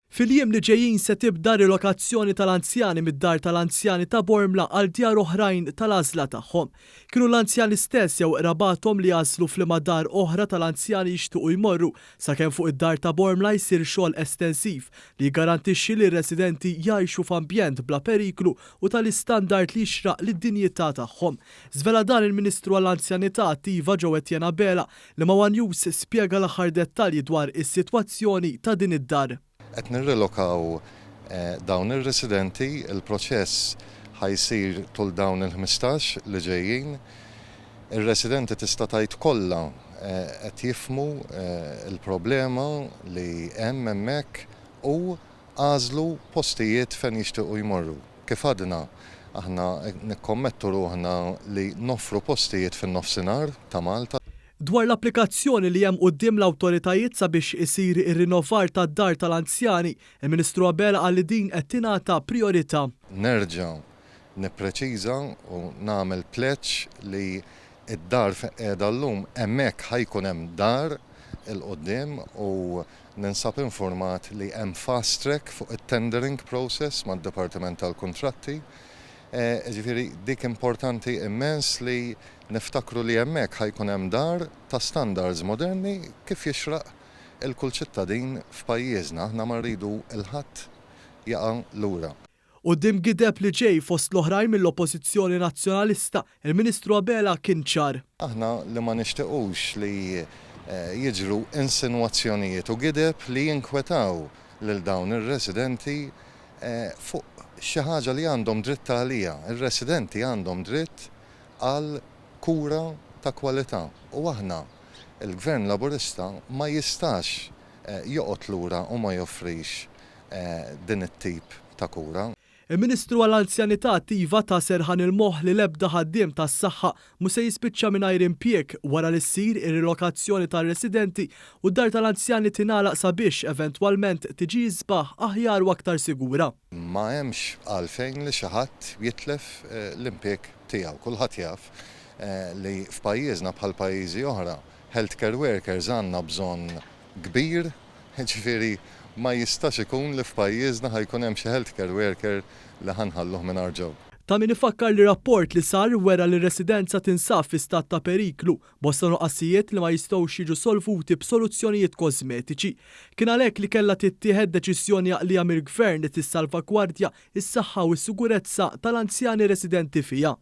Fil-jiem li ġejjin se tibda rilokazzjoni tal-anzjani mid-Dar tal-Anzjani ta' Bormla għal djar oħrajn tal-għażla tagħhom. Kienu l-anzjani stess jew qrabathom li għażlu f'liema dar oħra tal-anzjani jixtiequ jmorru sakemm fuq id-dar ta' Bormla jsir xogħol estensiv li jiggarantixxi li r-residenti jgħixu f'ambjent bla periklu u tal-istandard li jixraq lid-dinjità tagħhom. Żvela dan il-Ministru għall-Anzjanità Attiva Joe Etienne Abela li ma' one News spjega l-aħħar dettalji dwar is-sitwazzjoni ta' din id-dar. Qed nirrilokaw dawn ir-residenti, il-proċess ħa jsir tul dawn il-15 li ġejjin. Ir-residenti tista' tgħid kollha qed jifhmu l-problema li hemm hemmhekk u għażlu postijiet fejn jixtiequ jmorru. Kif għadna, aħna nikkommettu ruħna li noffru postijiet fin-Nofsinhar ta' Malta. Dwar l-applikazzjoni li hemm quddiem l-awtoritajiet sabiex isir ir-rinnovar tad-dar tal-anzjani, il-Ministru Abela qal li din qed tingħata prijorità. Nerġa' nippreċiża u nagħmel pledge li d-dar fejn qiegħda llum hemmhekk ħa jkun hemm dar 'il quddiem u Ninsab infurmat li hemm fast track fuq it-tendering process mad-Dipartiment tal-Kuntratti. Jiġifieri dik importanti immens li niftakru li hemmhekk ħa jkun hemm dar ta' standards moderni kif jixraq 'il kull ċittadin f'pajjiżna. Aħna ma rridu 'l ħadd jaqa' lura. Quddiem gideb li ġej fost l-oħrajn mill-Oppożizzjoni Nazzjonalista, il-Ministru Abela kien ċar. Aħna li ma nixtiqux li jiġru insinwazzjonijiet u gideb li jinkwetaw lil dawn ir-residenti fuq xi ħaġa li għandhom dritt għaliha. Ir-residenti għandhom dritt għal kura ta' kwalità u aħna, il-Gvern Laburista, ma jistax joqgħod lura u ma joffrix din it-tip ta' kura. Il-Ministru għall-Anzjanità Attiva ta serħan il-moħħ li l-ebda ħaddiem tas-saħħa mhu se jispiċċa mingħajr impjieg wara li ssir ir-rilokazzjoni tar-residenti u d-dar tal-anzjani tingħalaq sabiex eventwalment tiġi isbaħ, aħjar u aktar sigura. Ma hemmx għalfejn li xi ħadd jitlef l-impjieg tiegħu. Kulħadd jaf li f'pajjiżna bħal pajjiżi oħra, healthcare workers għandna bżonn kbir, jiġifieri ma jistax ikun li f'pajjiżna ħa jkun hemm xi healthcare worker li ħa nħalluh mingħajr job. Ta' min ifakkar li rapport li sar wera li r-residenza tinsab fi stat ta' periklu, bosta nuqqasijiet li ma jistgħux jiġu solvuti b'soluzzjonijiet kożmetiċi. Kien għalhekk li kellha tittieħed deċiżjoni għaqlija mill-Gvern li tissalvagwardja s-saħħa u s-sigurezza tal-anzjani residenti fiha.